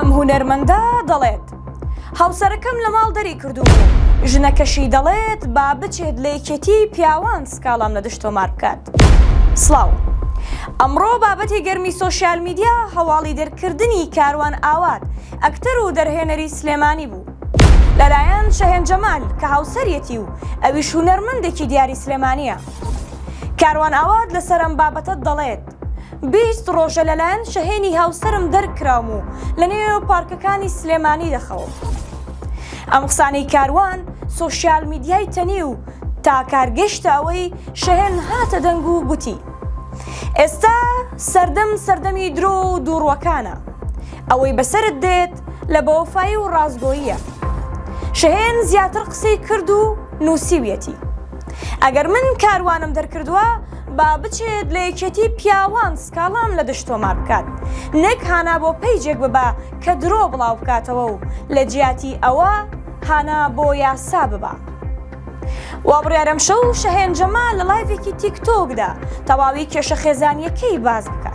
ئەم هونەرمەندە دەڵێت، هاوسەرەکەم لە ماڵ دەری کردووم و ژنەکەشی دەڵێت با بچێت لە یەکێتیی پیاوان سکاڵام لە دژ تۆمار بکات. سڵاو. ئەمڕۆ بابەتی گەرمی سۆشیال میدیا هەواڵی دەرکردنی کاروان ئاوات، ئەکتەر و دەرهێنەری سلێمانی بوو لەلایەن شەهێن جەمال کە هاوسەریەتی و ئەویش هونەرمەندێکی دیاری سلێمانییە. کاروان ئاوات لەسەر ئەم بابەتە دەڵێت، 20 ڕۆژە لەلایەن شەهێنی هاوسەرم دەرکراوم و لەنێو پارکەکانی سلێمانی دەخەوم. ئەم قسانەی کاروان سۆشیال میدیای تەنی و تا کار گەیشتە ئەوەی شەهێن هاتە دەنگ و گوتی، ئێستا سەردەم سەردەمی درۆ و دووڕوەکانە، ئەوەی بەسەرت دێت لە بەوەفایی و ڕاستگۆییە. شەهێن زیاتر قسەی کرد و نووسیویەتی، ئەگەر من کاروانم دەرکردووە با بچێت لە یەکێتی پیاوان سکاڵام لە دژ تۆمار بکات نەک هانا بۆ پەیجێک ببا کە درۆ بڵاو بکاتەوە و لە جیاتی ئەوە هانا بۆ یاسا ببا. وا بڕیارە ئەمشەو شەهێن جەمال لە live ێکی تیک تۆکدا تەواوی کێشە خێزانییەکەی باس بکات.